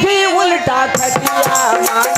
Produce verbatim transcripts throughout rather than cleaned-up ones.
ही उल्टा खटिया माना।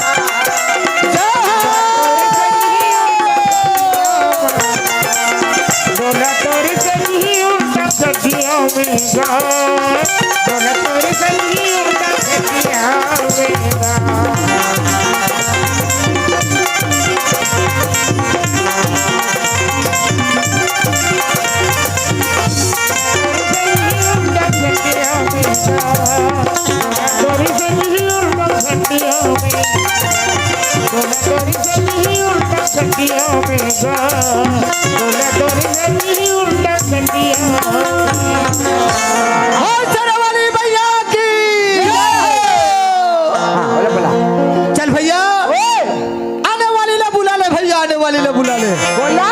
हाँ, चरवाली भैया की जय हो। हाँ, बोला, बोला। चल भैया, ओए। आने वाली ला बुला ले भैया, आने वाली ला बुला ले। बोला।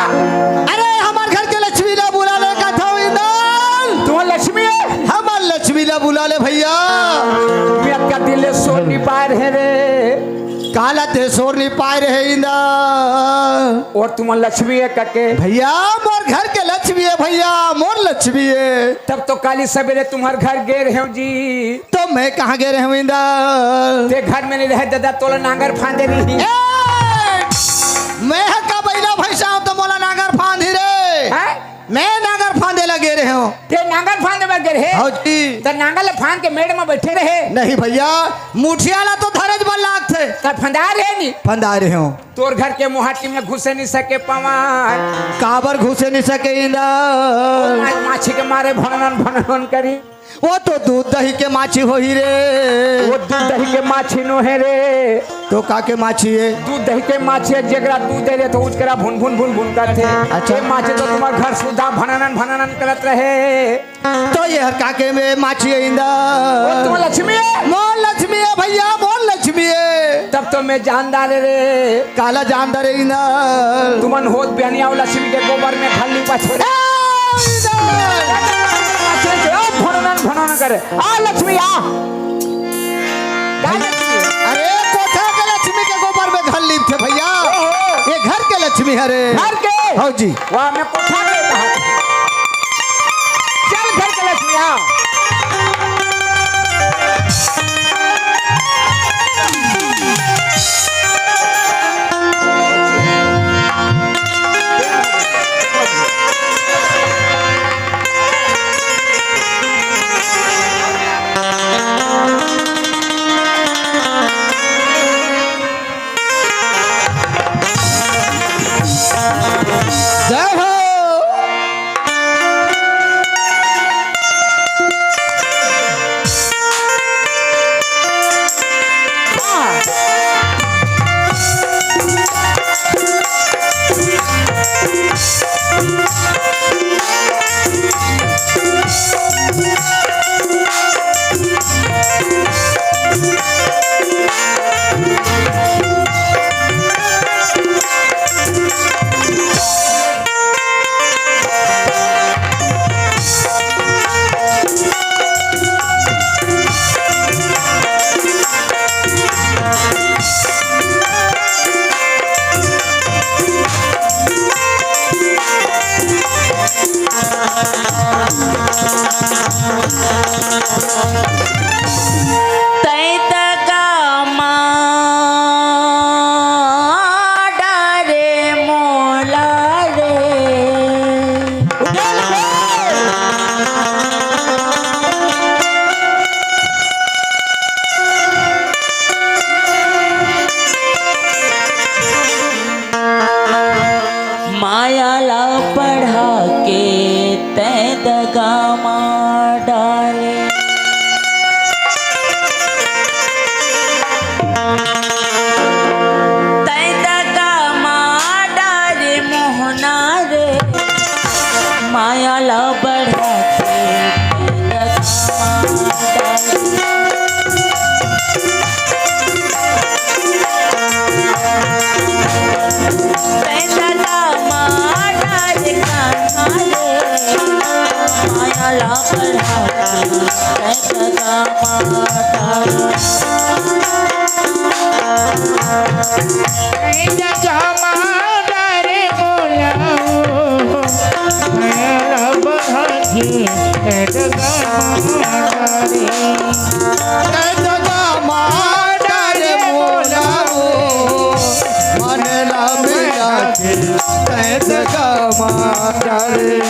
अरे, हमार घर के लक्ष्मी ला बुला ले, कथौं इंदल। तू लक्ष्मी है? हमार लक्ष्मी ला बुला ले भैया। मैं आपका दिल ले सोर नहीं पाए रहे रे। काला ते सोर नहीं पाए रहे इंदल। और तुम लक्ष्मी है कके? भैया, मोर घर के लक्ष्मी है भैया, मोर लक्ष्मी है। तब तो काली सवेरे तुम्हार घर गे रहे हो जी। तो मैं कहाँ गे रहे हूँ इंदल? ते घर में नहीं रहे दादा, तोला नांगर फांदे नहीं। ए! मैं ह का बइला भैंसा हूँ तो मोला नांगर फांदी रे। हैं? मैं नांगर फांदे ला गे रहे हूँ। ते नांगर फांदे बर गे रहे? हाँ जी। त नांगर ला फांद के मेड़ में बैठे रहे? नहीं भैया, मुठिया ला तो धरेच बर लागथे। त फंदा रहे नहीं? फंदा रहे हूँ। तोर घर के मुहाटी में घुसे नहीं सके पवन। काबर घुसे नहीं सके इंदल? मा-, माछी के मारे भनन भनन करी। वो तो दूध दही के माछी होही रे। वो दूध दही के माछी नो हे रे। तो का के माछी है? दूध दही के माछी है, जेकरा दूध दे दे तो उचकरा भुन भुन भुन भुन करथे। अच्छा। ये माछी तो तुम्हार घर सुधा भननन भननन करत रहे। तो ये हर का के में माछी है इंदल? वो तो लक्ष्मी है। मोर लक्ष्मी है भैया, मोर लक्ष्मी है। तब तो मैं जानदार रे। काला जानदार है इंदल? तुमन होत बिहनिया लक्ष्मी के गोबर में घर लिपा छोड़े। ए, इंदल! भननन भननन करे। आ लक्ष्मी आ। का लक्ष्मी? अरे कोठा के लक्ष्मी के गोबर में घर लिपथे भैया। ओहो। ये घर के लक्ष्मी हरे। घर के? हाँ जी। वाह, मैं कोठा के कहा। चल घर के लक्ष्मी आ। जय हो। तैं दगा मा डारे मोला रे। माया ला पढ़ा के तैं दगा मा डारे। तैं दगा मा डारे मोहना रे, माया ला बढ़ा के तैं दगा मा डारे। तैं दगा मा डारे कान्हा रे, माया ला बढ़ा के तैं दगा मा डारे। तैं दगा मा डारे मोला, माया ला बढ़ा के तैं दगा मा डारे। तैं दगा मा तैं दगा मा डारे।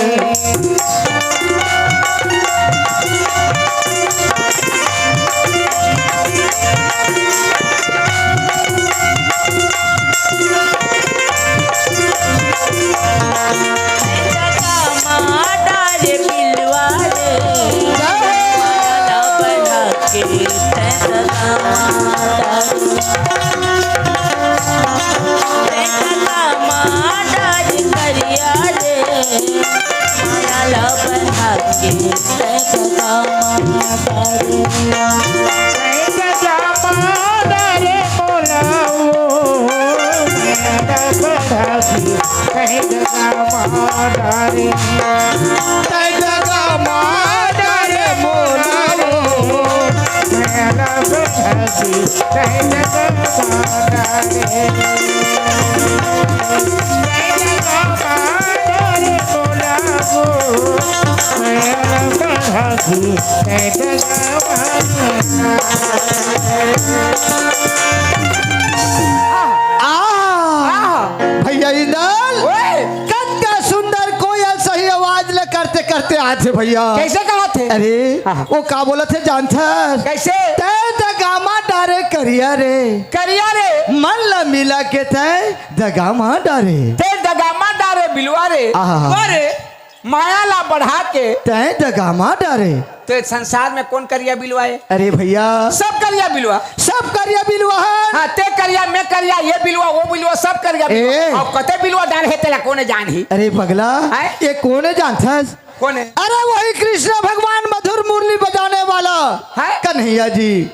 आहा! भैया इंदल, ओए! कतका सुंदर कोयल सही आवाज ले करते करते आथे भैया। कैसे कहत हे? अरे, आहा। वो का बोलत हे जानथस? कैसे? तैं दगा मा डारे करिया रे। करिया रे। मन ला मिला के तैं दगा मा डारे। तैं दगा मा डारे बिलवा रे। आहा। अरे, माया ला बढ़ा के। तैं दगा मा डारे। तो इस संसार में कौन करिया बिलवा हे? अरे भैया। सब करिया बिलवा। सब करिया बिलवा हे। हाँ, तैं करिया, मैं करिया, ये बिलवा, वो बिलवा, सब करिया बिलवा। ए। अब कते बिलवा डारे हे तेला कोने जानही? अरे पगला, हैं? ये कोने जानथस? कोने? अरे वही कृष्ण भगवान मधुर मुरली बजाने वाला हैं? कन्हैया जी।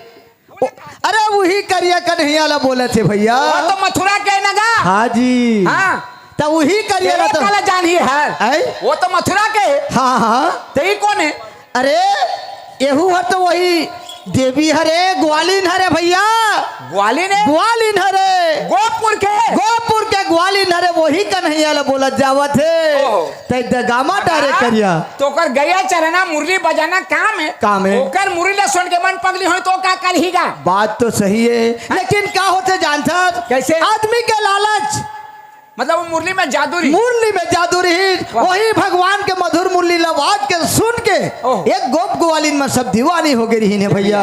ओ, अरे वही करिया कन्हैया ला बोलत हे भैया। वो तो मथुरा के हे ना गा? हाँ जी। हाँ। त वही करिया ला तेरे तो काला जान ही है। हैं? वो तो मथुरा के हे। हाँ, हाँ। ते ही कोन हे? अरे, एहू हर तो वही देवी हरे, ग्वालिन हरे भैया। ग्वालिन हे? ग्वालिन हरे। गोपुर के? गोपुर के ग्वालिन हरे, वही कन्हैया ला बोलत जावत हे। ओहो। तैं दगा मा डारे करिया। तो ओकर गया चरना मुरली बजाना काम हे। काम हे। ओकर मुरली ला सुन के मन पगली होय तो का करही गा? बात तो सही हे, लेकिन का होथे जानथस? कैसे? आदमी के लालच। मतलब वो मुरली में जादू रही। मुरली में जादू रही, वाह। वही भगवान के मधुर मुरली ला आवाज के सुन के ओह। एक गोप ग्वालिन में सब दीवानी हो गए रही ने भैया।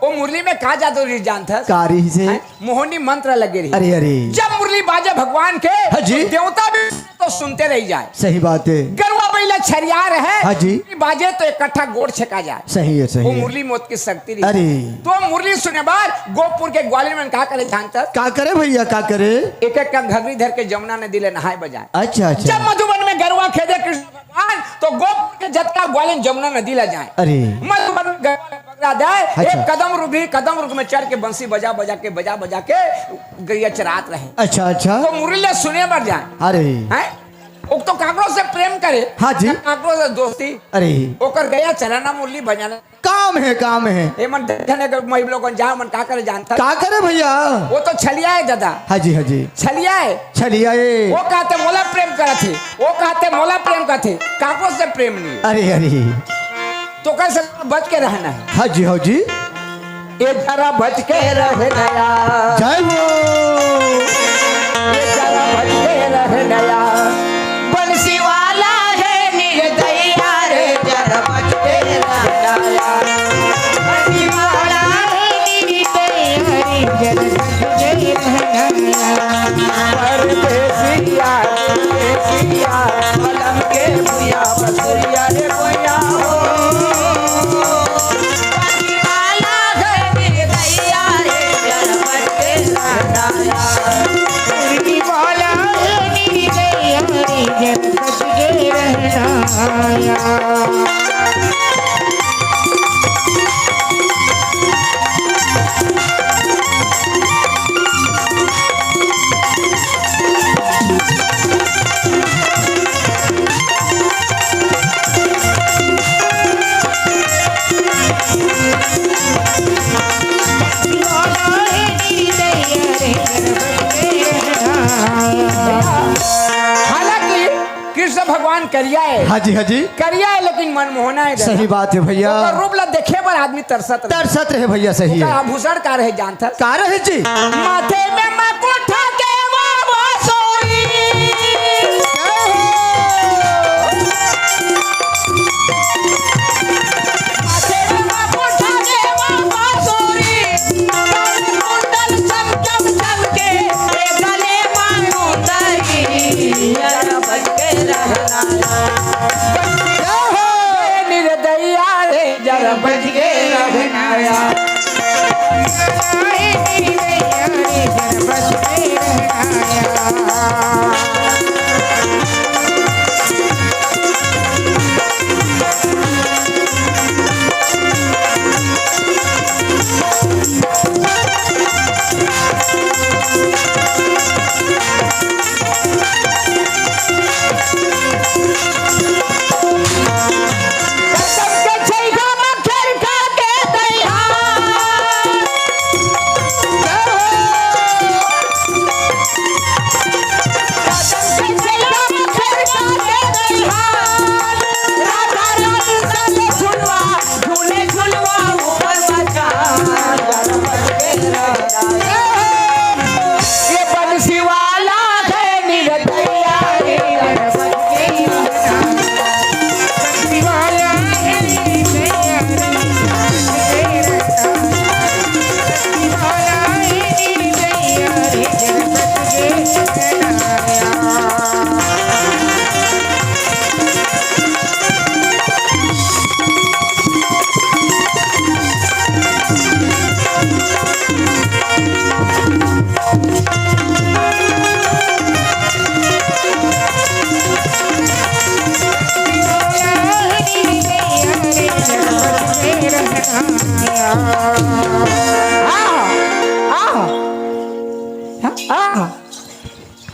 वो मुरली में का जादू रही जानथस? का रही से? हैं? मोहनी मंत्र लगे रही। अरे, अरे। जब मुरली बाजे भगवान के, हाँ जी। तो देवता भी तो सुनते रह जाए। सही बात हे। गरुआ बैला छरिया रहे, हाँ जी। मुरली बाजे तो इकट्ठा गोड़ छेका जाए। सही हे, सही वो हे। मुरली मौत की शक्ति रही। अरे। तो मुरली सुने बार गोपुर के ग्वालिन मन का करे जानथस? का करे भैया, का करे? एक एक का घघरी धर के जमुना नदी ले नहाय बर जाए। अच्छा, अच्छा। जब मधुबन में गरुआ खेदे कृष्ण भगवान, तो गोपुर के जतका ग्वालिन जमुना नदी ला जाए। अरे। मधुबन में गरुआ बगरा दे, अच्छा। एक कदम रुख भी, कदम रुख में चढ़ के बंसी बजा बजा के, बजा बजा के गैया चरात रहे। अच्छा, अच्छा। तो मुरली ला सुने बर जाए। अरे। हैं? वो तो काकरो से प्रेम करे, हाँ जी। ना काकरो से दोस्ती। अरे। ओकर गया चराना मुरली बजाना काम हे, काम हे। ए मन देखने के मैं लोगन जा मन का करे जानथस? का करे भैया? वो तो छलिया हे दादा। हाँ जी, हाँ जी। छलिया हे। छलिया हे। वो कहते मोला प्रेम करत हे, वो कहते मोला प्रेम करत हे, काको से प्रेम नहीं। अरे, अरे। तो कैसे बच के रहना हे? हाँ जी, हाँ जी। ए जरा बच के रहना या। जय हो। ए जरा बच के रहना या। बंसी वाला हे निर्दयिया रे, जरा बच के रहना या। बंसी वाला हे निर्दयिया रे, जरा बच के रहना या। परदेसिया, परदेसिया, पलम के भुइया बसुरिया रे भुइया हो। बंसी वाला हे निर्दयिया रे, जरा बच के रहना या। बंसी वाला हे निर्दयिया रे, जरा बच के रहना या। हालांकि कृष्ण भगवान करिया हे। हाँ जी, हाँ जी। करिया हे, लेकिन मनमोहना हे। सही बात हे भैया। ओकर रूप ला देखे बर आदमी तरसत रहे। तरसत रहे भैया, सही हे। ओकर आभूषण का रहे जानथस? का रहे जी? माथे में मुकुट के वो बांसुरी।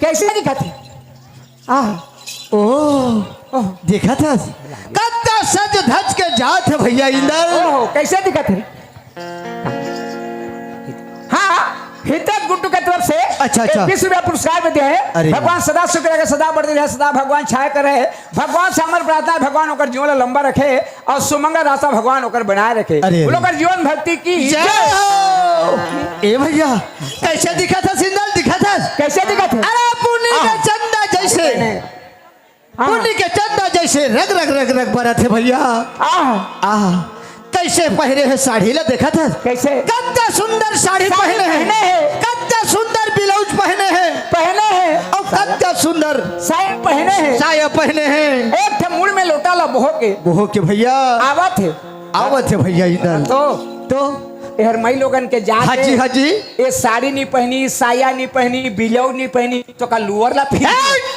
कैसे दिखत हे? आह, ओ, ओह। देखत हस? कत्ता सज धज के जात हे भइया इंदल। ओहो, कैसे दिखत हे? हाँ, हितेश गुड्डू के तरफ से अच्छा, अच्छा। एक बीस रुपया पुरस्कार में दिया है। अरे। भगवान सदा सुखी रखे, सदा बढ़ते रहे, सदा भगवान छाया करे। भगवान से हमर प्रार्थना है, भगवान ओकर जीवन ला लंबा रखे और सुमंगल रास्ता भगवान ओकर बनाए रखे। अरे, बोलो, अरे। ओकर जीवन भक्ति की जय हो। ए भइया, कैसे दिखत हस इंदल, दिखत हस? कैसे दिखत हे? अरे, पुन्नी के आह। चंदा जैसे। हाँ। पुन्नी के चंदा जैसे रग रग रग रग बरत हे भइया। आह। आह, कैसे पहिरे हे साड़ी ला देखत हस? कैसे? कत्ता सुंदर साड़ी साड़ी पहिने हे। पहिने हे। कत्ता सुंदर ब्लाउज पहिने हे। पहिने हे। अउ कत्ता सुंदर साया पहिने हे। साया पहिने हे। एक ठे मुड़ में लोटा ला बोह के। बोह के भइया। आवत हे। आवत हे भइया इंदल। तो तो एहर मई लोगन के जात हाँ जी, हे। हाँ जी। ए साड़ी नी पहिनी, साया नी पहिनी, ब्लाउज नी पहिनी, तो का लोअर ला पहिनी? ए!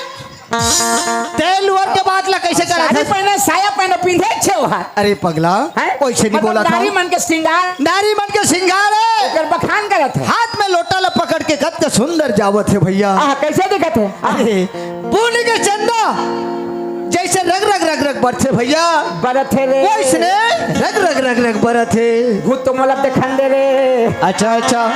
ते लोअर के बात ला कैसे करत साड़ी हस? पहिने, साया पहिने, पिंधे छे ओहा। अरे पगला, हैं? कैसे नहीं मतलब बोला था? नारी मन के श्रृंगार। नारी मन के श्रृंगार हे। ओकर बखान करत हे। हाथ में लोटा ला पकड़ के कत्ते सुंदर जावत हे भइया। आह, कैसे दिखत हे? आह। अरे, पुन्नी के चंदा जैसे रग रग रग रग बरथे भइया। बरथे रे। वैसने रग रग रग रग बरथे। घुत तो मोला देखन दे रे। अच्छा, अच्छा।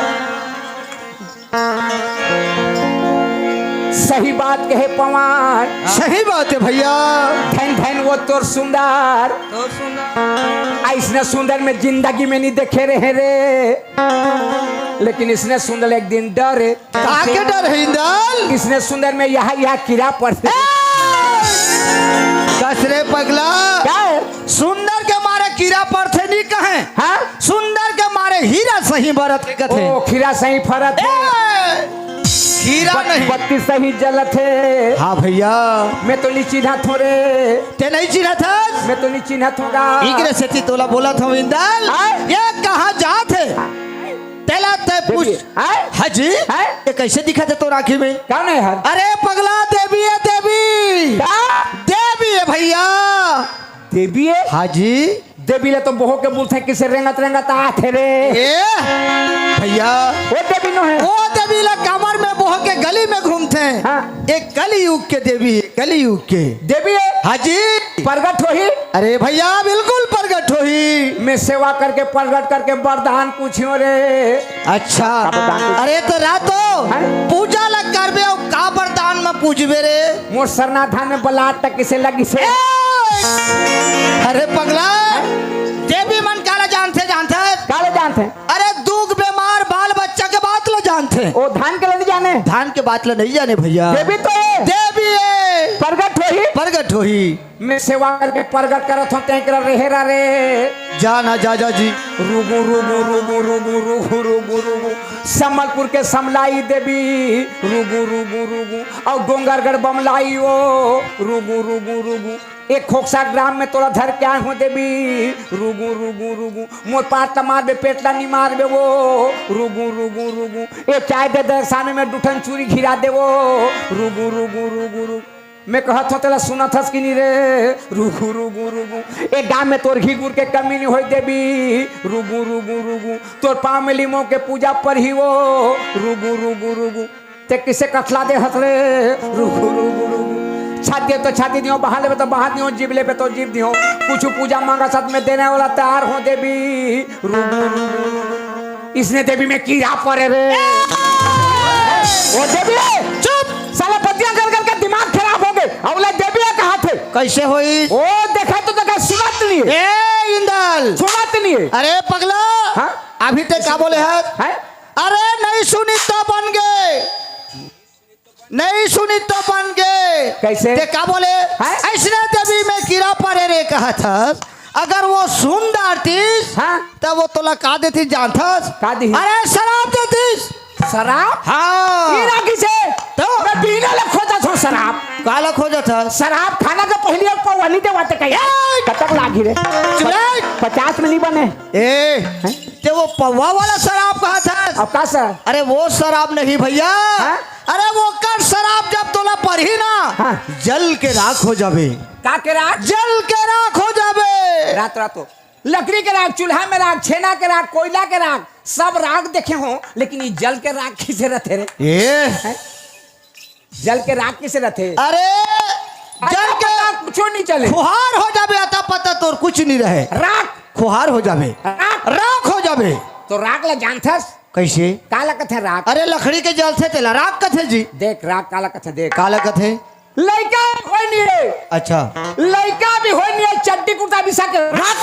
सही बात कहे पवन। सही बात हे भइया। धन धन वो तोर सुंदर। तोर सुंदर। अइसने सुंदर में जिंदगी में नहीं देखे रहे रे। लेकिन इसने सुंदर एक दिन डरे। का के डर हे इंदल? इसने सुंदर में यहाँ, यहाँ कीड़ा पड़थे। ए! कस रे पगला। का हे? सुंदर के मारे कीड़ा पड़थे नी कहे। हाँ? सुंदर के मारे हीरा सही बरत हे कथे। ओ, खीरा सही फरत हे। ए! हीरा बत-, नहीं। बत्ती सही जलत हे। हाँ भइया। मैं तो नहीं चिन्हत हों रे। ते नहीं चिन्हत हस? मैं तो नहीं चिन्हत हों गा। इकरे सेती तोला बोलत हों इंदल। हाँ? ये कहाँ जात हे? तेला ते पूछ। देवी, हैं? हाँ जी? हैं? ये कैसे दिखत हे तोर आँखी में? कौन हे हर? अरे पगला, देवी हे, देवी। का? देवी हे भइया। देवी हे? हाँ जी। देवी ला तो बोह के बोलथे, किसे रेंगत रेंगत आथे रे। ए भइया। वो देवी नो हे। वो देवी ला कमर में बोह के गली में घूमथे। हाँ। एक कलयुग के देवी हे, कलयुग के। देवी हे? हाँ जी। प्रगट होही? अरे भइया, बिल्कुल प्रगट होही। मैं सेवा करके, प्रगट करके वरदान पूछियो रे। अच्छा। का वरदान पूछ- अरे तो रातो हैं? पूजा ला करबे अउ का वरदान में पूछबे रे? मोर सरना धान में बलात तक किसे लगिसे? ए! अरे पगला, देवी मन काला जानथे, जानथे? काला जानथे? अरे दुख बेमार बाल बच्चा के बात ला जानथे। ओ धान के ला नहीं जाने? धान के बात ला नहीं जाने भइया। देवी तो हे। देवी हे। प्रगट होही। प्रगट होही। मैं सेवा करके प्रगट करत हों, तैं करा रेहे रा रे। जा ना, जा, जा जी। रुगु, रुगु, रुगु, रुगु, रुगु, रुगु, रुगु। संबलपुर के समलाई देवी। रुगु, रुगु, रुगु। अउ डोंगरगढ़ बमलाई ओ। रुगु, रुगु, रुगु। एक खोखसा ग्राम में तोला धर के आए हों देवी। रुगु, रुगु, रुगु। मोर पाट ला मारबे, पेट ला नी मारबे वो। रुगु, रुगु, रुगु। ए चाय दे दे, सामने में दुठन चूरी घिरा दे वो। रुगु, रुगु, रुगु, रुगु। मैं कहत हों तेला सुनत हस कि नी रे? रुगु, रुगु, रुगु। ए गाँव में तोर घी गुर के कमी नी होय देवी। रुगु, रुगु, रुगु। तोर पाँव में लिमो के पूजा परही वो। रुगु, रुगु, रुगु। ते किसे कथला दे हस रे? रुगु, रुगु, रुगु। छाती तो छाती दियो, बहा लेबे तो बहा दियो, जीभ लेबे तो जीभ दियो। कुछ पूजा मांगा साथ में देने वाला तैयार हों देवी। रुगु, रुगु, रुगु। इसने देवी में कीड़ा पड़े रे। ओ देवी, चुप। साला बतिया कर कर के दिमाग खराब हो गे। अउ ले देवी हे कहाथे। कैसे होई? ओ देखा तो देखा, सुनत नहीं हे। ए इंदल। सुनत नहीं हे। अरे पगला। हाँ? अभी ते का बोले हस? हैं? अरे नहीं सुनी तो बन गे। नहीं सुनी तो बन गे। कैसे? ते का बोले? हैं? अइसने देवी में कीड़ा पड़े रे कहत हस। अगर वो सुन डारतिस, हाँ। त वो तोला का देतिस जानथस? का दिही? अरे शराब देतिस। शराब? हाँ। ई राखी से? तो? मैं पीने ला खोजत हों शराब। का ला खोजत हस? शराब खाना के पहले एक पौवा नहीं देवाते कहीं। ए! कतक लागी रे? चुप रह। पचास में नहीं बने। ए, हैं? ते वो पौवा वाला शराब कहत हस? अब का सर? अरे वो शराब नहीं भइया। हाँ? अरे वो कर शराब जब तोला परही ना, हाँ। जल के राख हो जाबे। का के राख? जल के राख हो जाबे। रात रात हो। लकड़ी के राख, चूल्हा में राख, छेना के राख, कोयला के राख, सब राख देखे हों, लेकिन ये जल के राख किसे रथे रे? ए? हैं? जल के राख किसे रथे? अरे, अता जल के पता कुछो नहीं चले। खुहार हो जाबे, अता पता तोर कुछ नहीं रहे। राख। खुहार हो जाबे। राख। राख हो जाबे। तो राख ला जानथस? कैसे? काला कथे राख? अरे, लकड़ी के जलथे तेला राख कथे जी। देख, राख काला कथे, देख। काला कथे? लइका होय नहीं रे। अच्छा। लइका भी होय नहीं है, चड्डी कुर्ता बिसा के राख।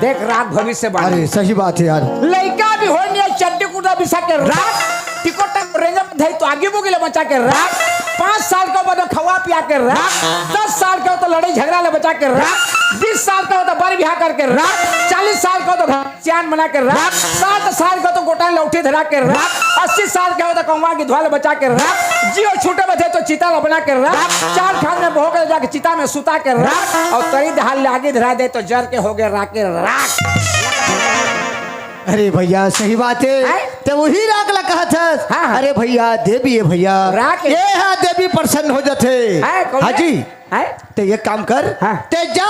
देख, राख भविष्यवाणी। अरे, सही बात है यार। लइका भी होय नहीं है, चड्डी कुर्ता बिसा के राख। टिकोटा रेंजर में धई तो आगी बुगी ले बचा के राख। पाँच साल का बनो खवा पिया के राख। दस साल का हो तो लड़ाई झगड़ा ले बचा के राख। बीस साल का हो तो बर बिहा करके राख। चालीस साल का हो तो घर सियान बना के राख। साठ साल का हो तो गोटा लौठी धरा के राख। अस्सी साल का हो तो कौवा की धुआ ले बचा के राख। जियो छूटे बचे तो चिता ला बना के राख। चार खान में बहो के जाके चिता में सुता के राख। और तरी दहाल ले आगी धरा दे तो जर के हो गए राख के राख। अरे भैया, सही बात है। हैं? ते वही राख ला कहत हस। हाँ, हाँ। अरे भैया, देवी है भैया। राख है। ये हा देवी प्रसन्न हो जाथे। हैं, कौन हाँ है? जी। हैं? ते एक काम कर, हाँ। ते जा,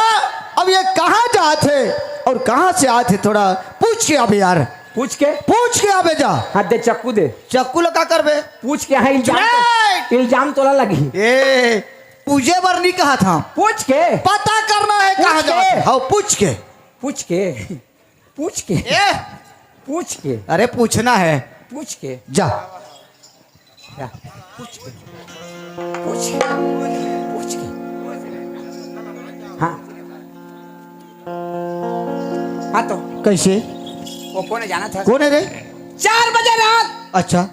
अब ये कहाँ जात हे और कहाँ से आत हे, थोड़ा पूछ के आबे यार। पूछ के? पूछ के आबे जा। हाँ, दे चक्कू दे। चक्कू ला का करबे? पूछ के, हाँ, इल्जाम तो, चुप! इल्जाम तोला लगही। ए, पूछे बर नहीं कहा था। पूछ के? पता करना है पूछ कहाँ के? जात हे। हाँ, पूछ के। पूछ के? पूछ के। ए! पूछ के। अरे, पूछना है। पूछ के। जा। जा। पूछ के। पूछ के। पूछ के। हाँ। हाँ तो। कैसे? वो कौन है जाना था? कौन है रे? चार बजे रात। अच्छा।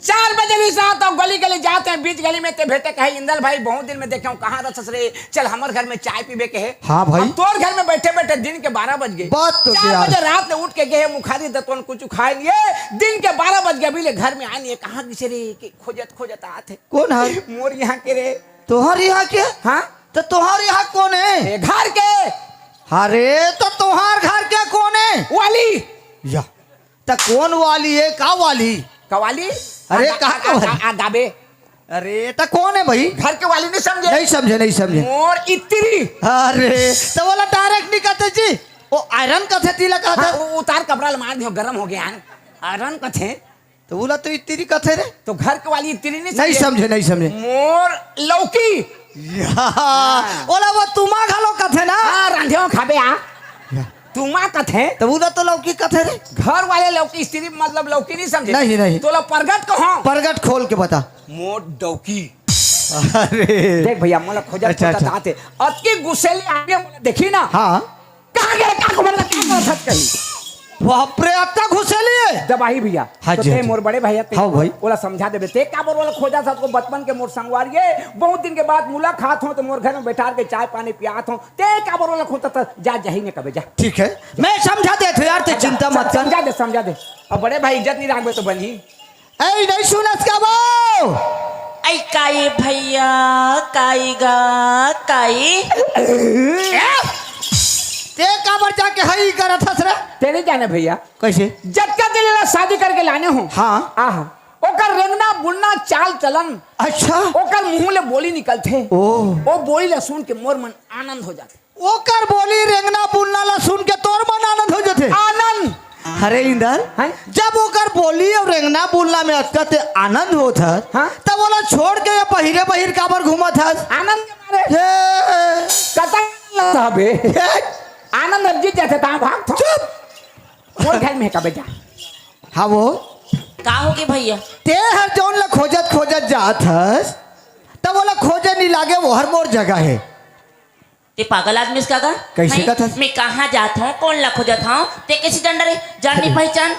चार बजे भी साथ और गली गली जात हे, बीच गली में ते भेटे कहे, "इंदल भाई, बहुत दिन में देखे हूँ, कहाँ रहत हस रे? चल हमर घर में चाय पीबे," कहे। हाँ भाई। अब तोर घर में बैठे बैठे दिन के बारह बज गए। बात तो चार बजे रात में उठ के गए, मुखारी दतवन कुछ खाए लिए, दिन के बारह बज गए, अभी ले घर में आए नहीं, कहाँ गिसे रे? कि खोजत खोजत आत हे। कौन है? मोर यहाँ के रे। तोहर यहाँ के? हाँ। तो तोहर यहाँ कौन है? ए, घर के। अरे, तो तोहर घर के कौन है? वाली। या। त कौन वाली है, का वाली? कवाली? अरे, आ, का आ, कवाली? आ, आ, दाबे। अरे, त कौन है भाई? घर के वाली नहीं समझे? नहीं समझे, नहीं समझे। मोर इत्री। अरे, त बोला direct नहीं कहते जी। वो आयरन कथे तीला कहते। हाँ, वो उतार कपड़ा ला मार दियो, गरम हो गया है। आयरन कथे। त बोला तो इत्री कथे रे। तो घर के वाली इत्री नहीं नहीं समझे। समझे, नहीं समझे। मोर लौकी। या, हाँ। ओला वो तुमा घलो कथे ना? हाँ, रांधे हो खाबे आ। या। तुमा कथे। त बोला तो लौकी कथे रे। घर वाले लौकी, स्त्री मतलब लौकी नहीं समझे। नहीं, नहीं। तोला परगट कहो। परगट खोल के बता। मोर डौकी। अरे। देख भैया, मोला खोजत अच्छा, खोजत अच्छा। आते। अतकी गुस्सेली आगे मोला देखी ना। हाँ। कहाँ गए? का को मतलब का करत हस कहीं? बाप रे, अतका गुस्सेली है। दबाही भैया। हाँ तो जी, ते हाँ जी। मोर बड़े भैया ते हाँ भाई। ओला समझा देबे। ते काबर ओला खोजत हस को बचपन के मोर संगवारी है। बहुत दिन के बाद मुलाकात हो तो मोर घर में बैठार के चाय पानी पियात हो। ते काबर ओला खोजत हस? जा, जाही ने कबे जा। ठीक है, मैं समझा देत हूँ यार, ते जा, चिंता मत कर। समझा दे, समझा दे। अब बड़े भाई इज्जत नहीं राखबे तो बनी। ऐ नहीं सुनस का वो? ऐ काई भैया, काई गा, काई। ते काबर जाके हई करत हस रे? ते नहीं जाने भैया। कैसे? जतका दिन ला शादी करके लाने हो। हाँ। आहा। ओकर रेंगना बुलना चाल चलन। अच्छा। ओकर मुंह ले बोली निकलथे। ओ। ओ बोली ला सुन के मोर मन आनंद हो जाथे। ओकर बोली रेंगना बुलना ला सुन के तोर मन आनंद हो जथे। आनंद। अरे इंदल, हैं? जब ओकर बोली अउ रेंगना बुलना में अतका ते आनंद होत हस, हाँ? तब ओला छोड़ के ये बहिरे बहिर काबर घूमत हस? आनंद के मारे। हे। कतक आनंद हबे। हे। आनंद अब जीत जाथे, तहाँ भाग थो। चुप। मोर घर में कबे जा। हाँ वो। का होगे भैया? ते हर जौन ला खोजत खोजत जात हस, तब ओला खोजे नहीं लागे, वो हर मोर जगह है। ते पागल आदमी इसका का? कैसे मैं, का था? मैं कहाँ जात हूँ, कौन ला खोजत हूँ, ते कैसे जान डरे? जान नहीं अरे। पहचान।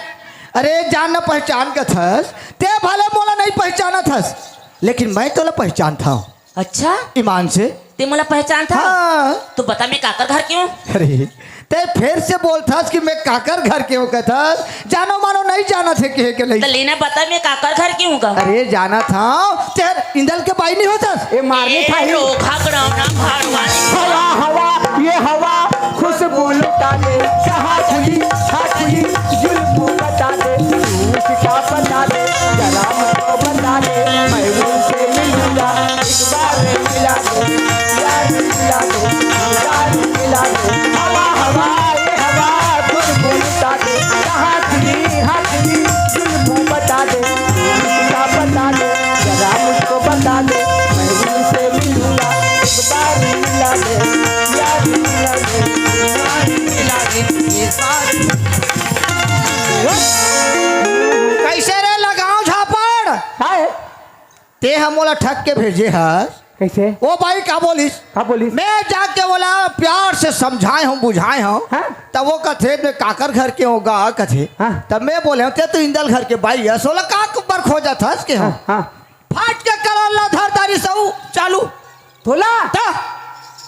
अरे जान न पहचान का थस, ते भले मोला नहीं पहचाना थस, लेकिन मैं तोला पहचान था। अच्छा? ईमान से। ते मोला पहचान था? हाँ। तो बता मैं काकर घर के हूँ? अरे, ते फिर से बोलथस कि मैं काकर घर के हूँ कथस, जानो मानो नहीं जानत हे के, के नहीं। त लेना बता, मैं काकर घर के हूँ गा? अरे, जानत हँव, तेहर इंदल के बाई नहीं होथस। ए, मारने ए, खाही। रोखा गड़ौना भाड़वानी। हवा, हवा, ये हवा, खुशबू लुटा दे। कहाँ चली, हाँ चली, जुल्फू बता दे। तू उसका बता दे, जरा मुझको बता दे। मैं उनसे मिलूंगा, एक बार मिला दो, यार मिला दो, यार मिला दो। हवा, हवा, ये हवा, खुशबू लुटा दे। कहाँ चली, हाँ चली, जुल्फू बता दे। तू उसका बता दे, जरा मुझको ते ह मोला ठग के भेजे हस। कइसे? ओ बाई का बोलिस? का बोलिस? मैं जाके ओला प्यार से समझाए हंव, बुझाए हंव। हाँ? त ओ कथे, "मैं काकर घर के हंव गा?" कथे। हाँ। त मैं बोले हंव, "ते तो इंदल घर के बाई हस, ओला का बर खोजत हस?" केहेंव। हाँ, हाँ। फाट के करन ला धर डारिस अउ चालू। तोला? त?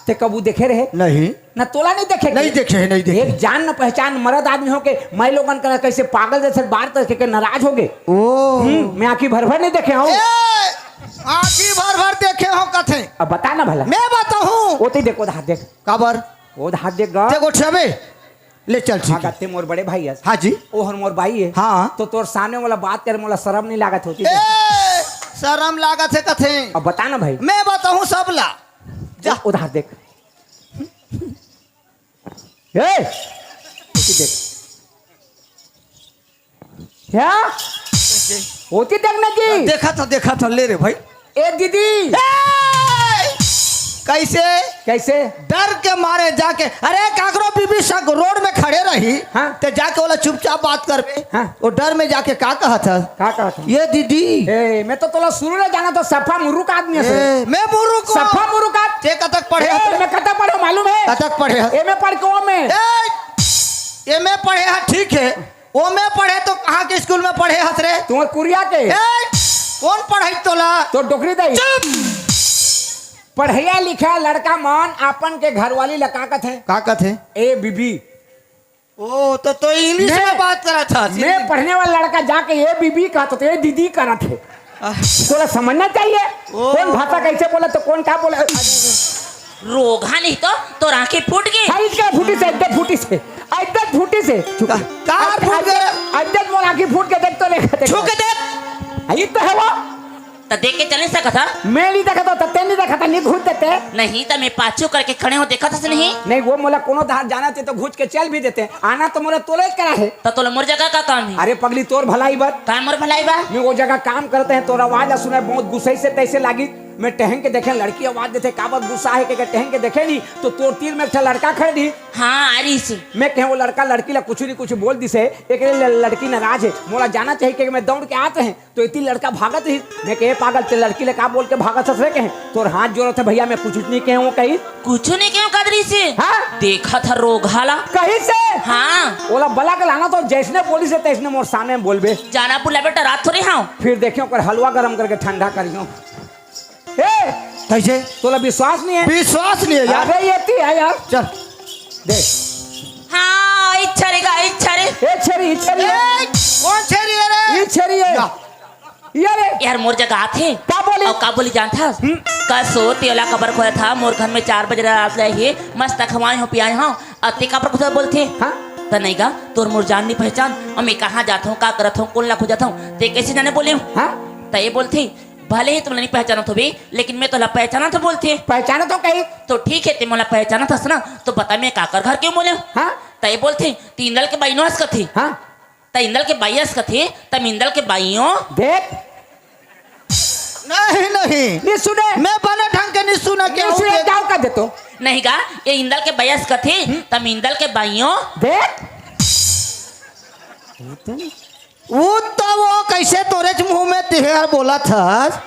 ते कभू देखे रहे? नहीं। ना तोला नहीं देखे? नहीं देखे हे, नहीं देखे। एक जान न पहचान मरद आदमी होके मैं लोगन करा कइसे पागल जइसे बात करके के नाराज होगे। ओ। हम्म, मैं आँखी भर भर नहीं देखे हंव। ए, आँखी भर भर देखे हंव कथे। अब बता ना भला। मैं बताहूँ। ओ ते देख, ओ दे हाथ देख। काबर? ओ दे हाथ देख गा। ते गोठियाबे। ले चल, ठीक हे। ते मोर बड़े भाई हस। हाँ जी। ओ हर मोर बाई हे। हाँ। तो तोर सामने वाला बात करे मोला शरम नहीं लागत होती? ए, शरम लागत हे कथे। अब बता ना भाई। मैं बताहूँ सब ला। जा। ओ दे हाथ देख। ए, ओती देख। क्या? ओती देख ना जी। देखा था, देखा था, ले रे भाई। ए दीदी। ए! कइसे? कइसे? डर के मारे जाके, अरे काकरो बीबी सक रोड में खड़े रही, हाँ। ते जाके ओला चुपचाप बात करबे। हाँ। ओ डर में जाके का कहत हस? का कहत हस? ये दीदी। ए, मैं तो तोला शुरू ले जानत हंव, सफा मुरुख आदमी हस। ए, मैं मुरुख हंव। सफा मुरुख आद-, ते कतक पढ़े ए, हस? मैं कतक पढ़े हंव मालूम हे? कतक पढ़े हस? एमे पढ़ के ओ में। ए, एमे पढ़े हस, ठीक हे। ओ में पढ़े तो कहाँ के स्कूल में पढ़े हस रे? तुम्हर कुरिया के। ए, कोन पढ़ाई तोला? तोर डोकरी दाई। चुप। पढ़इया लिखइया लड़का मन अपन के घरवाली ला का कथे? का कथे? ए बीबी। ओ, तो, तो इंग्लिश में बात करत हस। मैं पढ़ने वाला लड़का जाके ए बीबी कहत हे, ए दीदी करत हे। आह। तोला समझना चाहिए, ओ। कौन भाषा कैसे बोला तो कौन क्या बोला। रोगहा नहीं तो तोर आँखी फूट गे। हाँ, इतका फूटिस हे, इतका फूटिस हे, इतका फूटिस हे। चुप। का, का आज, फूट आज, गे? आज तक मोर आँखी फूट के देख तो नहीं खाते। छू के देख। हाँ, ये तो हे वो। त देख के चल नहीं सकत हा? मैं नहीं देखा था, तत्ते नहीं देखा था, नहीं घुस देते। नहीं, त मैं पाछू करके खड़े हंव, देखत हस नहीं? नहीं, वो मोला कोनो धार जाना थे तो घुस के चल भी देते। आना तो मोला तोले करा हे। त तोला मोर जगह का काम हे? अरे पगली, तोर भलाई बर। का मोर भलाई बा? मैं वो जगह काम करते हैं, तोर आवाज ला सुना, बहुत गुस्से से तैसे लागी। मैं टहन के देखे, लड़की आवाज देथे, काबर गुस्सा हे के, के टहन के देखे नहीं, तो तोर तीर में एक ठा लड़का खड़े रही। हाँ, आ रही से। मैं कहे, वो लड़का लड़की ला कुछ नहीं कुछ बोल दिसे, एक ले ल-, लड़की नाराज हे, मोला जाना चाहिए, के मैं दौड़ के आते हैं। तो इतनी लड़का भागत रही। मैं कहे, "पागल, ते लड़की ले का बोल के भागत हस रे?" कहे, "तोर हाथ जोड़त हे भैया, मैं कुछ नहीं कहे हंव," कही। कुछ नहीं कहे हंव कदरी से? हाँ। देखत हा रोगहा ला। कही से? हाँ। ओला बला के लाना तो जैसने बोलिस हे तैसने मोर सामने में बोलबे। जाना पुला बेटा, रात थोड़ी हंव। फिर देखे ओकर हलवा गरम करके ठंडा करियो। ए, कैसे? तोला विश्वास नहीं हे? विश्वास नहीं हे यार। अबे ये ती है यार। चल। दे। हाँ, इच्छा रे गा, इच्छा रे। ए छेरी, ई छेरी हे। ए, कौन छेरी हे रे? ई छेरी हे। या। ये रे। यार, मोर जगह आथे। का बोली? अउ का बोली जानत हस? हम्म। कल सो तेला काबर खोया था, मोर घर में चार बजे रात ले ही मस्त खवाए हंव, पियाए हंव, अउ ते काबर खोया बोलथे? हाँ? त नहीं गा, तोर मोर जान नहीं पहचान, अउ मैं कहाँ जात हंव, का करत हंव, कोन ला खोजत हंव, ते कैसे जाने बोले हंव? हाँ? त ये बोलथे, "भले ही तुमला नहीं पहचानत होबे, लेकिन मैं तोला पहचानत हंव," बोलथे। पहचानत हंव कही? तो ठीक हे, ते मोला पहचानत हस ना, तो बता मैं काकर घर के हंव बोले हंव? हाँ? त ये बोलथे, "ते इंदल के बाई नो हस," कथे। हाँ? त इंदल के बाई हस कथे, त मैं इंदल के बाई हंव। देख। नहीं, नहीं। नहीं सुने। मैं बने ढंग के नहीं सुना के नहीं हंव सुने, देख। जाओ का दे तो। नहीं गा, ये इंदल के बाई हस कथे, हम्म। त मैं इंदल के बाई हंव। देख। वो तो वो कैसे तोरेच मुंह में तिहार बोलत हस?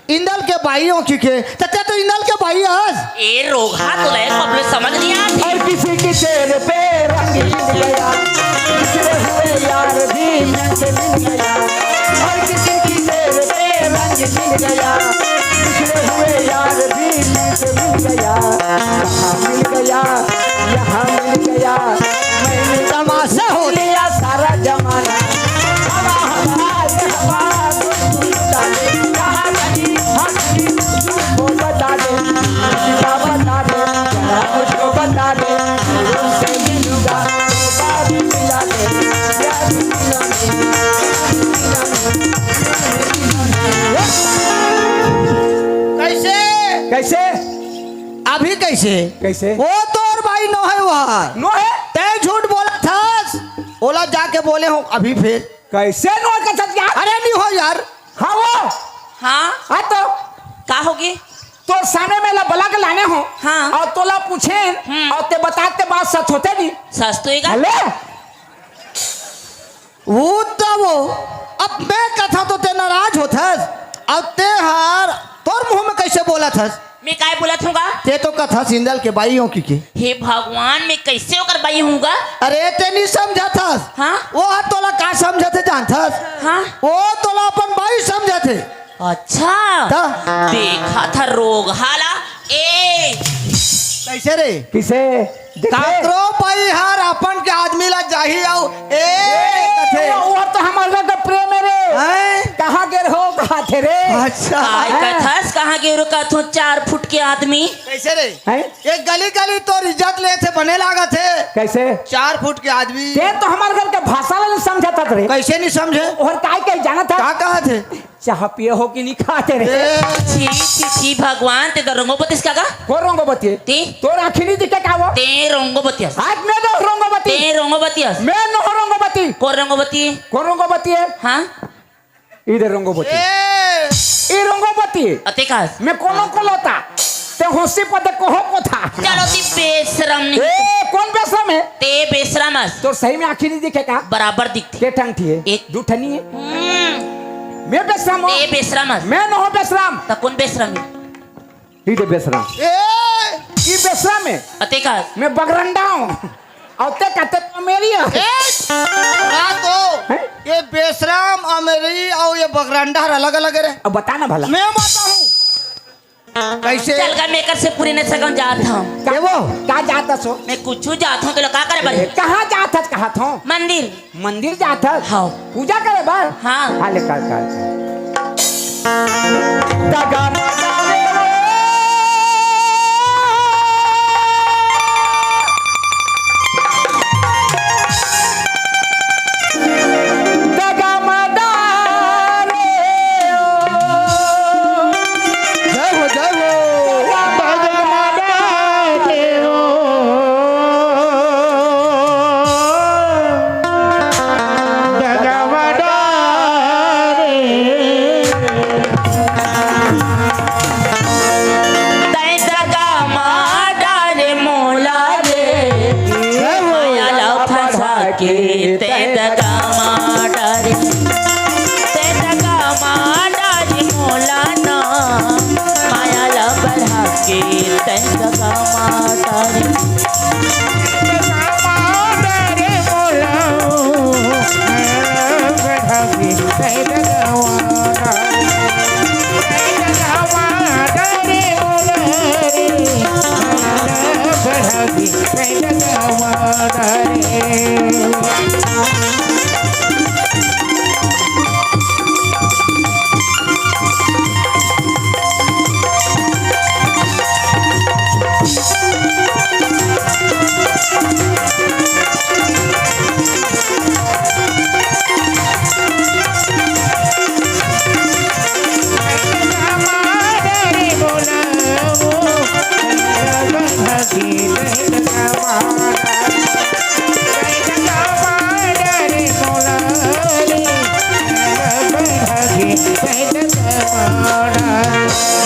इंदल के बाई हंव कहिके, त ते तो इंदल के बाई हस। ए रोगहा, तोला एक पबले समझ नहीं आत हे। हर किसी की तेरे पे रंग खिल गया, बिछड़े हुए यार भी मिल गया। हर किसी की तेरे पे रंग खिल गया, बिछड़े हुए यार भी मिल गया। कहाँ मिल गया, यहाँ मिल गया। मैंने तमाशा हो लिया सारा जमाना। हवा, हवा, ये हवा, कुछ बता दे, कहाँ गई हंसी, मुझको बता दे, मुझको बता दे, जरा मुझको बता दे, तुमसे मिलूंगा, तो बात मिला दे, प्यार मिला दे, मिला दे। कैसे? कैसे? अभी कैसे? कैसे? वो तोर बाई नो हे वो। नो हे? तैं झूठ बोलत हस। ओला जाके बोले हंव अभी फेर। कैसे नो हे कथस यार? अरे नहीं हो यार। हाँ वो। हाँ? हाँ तो? का होगे? तोर सामने में ला बला के लाने हंव। हाँ। अउ तोला पूछेन, हम्म। अउ ते बतात ते बात सच होथे नहीं। सच तो हे गा। भले। वो तो वो, अब मैं कथंव तो ते नाराज होथस। अब ते हर तोर मुंह में कैसे बोलत हस? मैं काय बोलत हूँ गा? ते तो कथस इंदल के बाई हो कि के। हे भगवान, मैं कैसे ओकर बाई हूँ गा? अरे ते नहीं समझत हस। हाँ? वो ह तोला का समझत हे जानत हस? हाँ? वो तोला अपन बाई समझत हे। अच्छा। त? देखा था रोग हाला। ए कैसे रे? किसे? देखे? काकरो बाई हर अपन के आदमी ला जाही अउ ए कथे। वो, वो तो हमर घर के प्रेम हे रे। हैं? कहाँ गे रहो, कहाँ थे रे? अच्छा। काय कथस, कहाँ गे रहो, कथो चार फुट के आदमी। कैसे रे? हैं? ये गली गली तोर इज्जत लेथे, बने लागत हे। कैसे? चार फुट के आदमी। ते तो हमर घर के भाषा ला नहीं समझत हस रे। कैसे नहीं समझे? और काय कही जानत हस? का कहत हे? चाह पिए हो कि नहीं खाते रे? ए। छी, छी, छी, भगवान, ते तो रोंगो बतिस का गा? कोन रोंगो बतिए? ते? तोर आँखी नहीं दिखे का वो? ते रोंगो बतियस। आज मैं तो रोंगो बती। ते रोंगो बतियस। मैं नो रोंगो बती। कोन रोंगो बतिए? कोन रोंगो बतिए? हाँ? इधर रोंगो बती। ए। ई रोंगो बती। अते का? मैं कोनो को लोता। ते होसी पदे कोहो को था। चलो ती बेशरम नहीं। ए, कोन बेशरम हे? ते बेशरम हस। तोर सही में आँखी नहीं दिखे का? बराबर दिखथे। के ठन ठी हे? एक। दू ठनी हे। हम्म। मैं बेशरम हूँ। ते बेशरम हस। मैं नो बेशरम। त कोन बेशरम हे? ई दे बेशरम। ए! ई बेशरम हे। अते का? मैं बगरंडा हूँ। अउ ते कहते तो मेरी हे। ए! का तो? हैं? ये बेशरम, अमेरी अउ ये बगरंडा हर अलग-अलग हे रे। अब बता ना भला। मैं बताहूँ। कैसे? चल गा, मैं एकर से पूरी नहीं सकम, जात हूँ। के वो? का जात हस? मैं कुछु जात हूँ, तो लोग का करे बर? कहाँ जात हस, कहाँ थो? मंदिर। मंदिर जात हस? हाँ। पूजा करे बर? हाँ। हाँ, ले कर, कर, कर। दगा मचा रे वो। दगा मचा रे वो। जय हो, जय हो। दगा मचा रे वो। दगा मचा रे। तैं दगा मार डारे मोला रे, माया ला फंसा के तैं दगा मार डारे, तैं दगा मार डारे मोला ना, माया ला बढ़ा के तैं दगा मार डारे।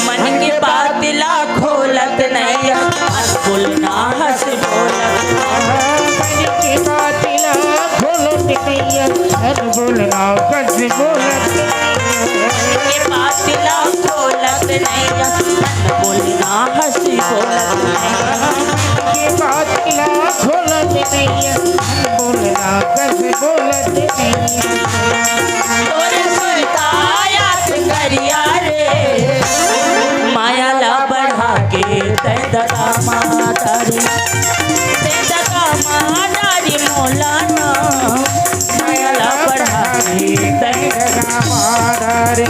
मन के बात ला खोलत नैया, अनबोल ना हंस बोलत। मन के बात ला खोलत नैया, अनबोल ना हंस बोलत। के बात ला खोलत नैया, अनबोल ना हंस बोलत नैया। के बात ला खोलत नैया, अनबोल ना हंस बोलत नैया। तोरे सुरता याद करिया रे, माया ला बढ़ा के तैं दगा मार डारे, तैं दगा मार डारे मोला ना, माया ला बढ़ा के तैं दगा मार डारे।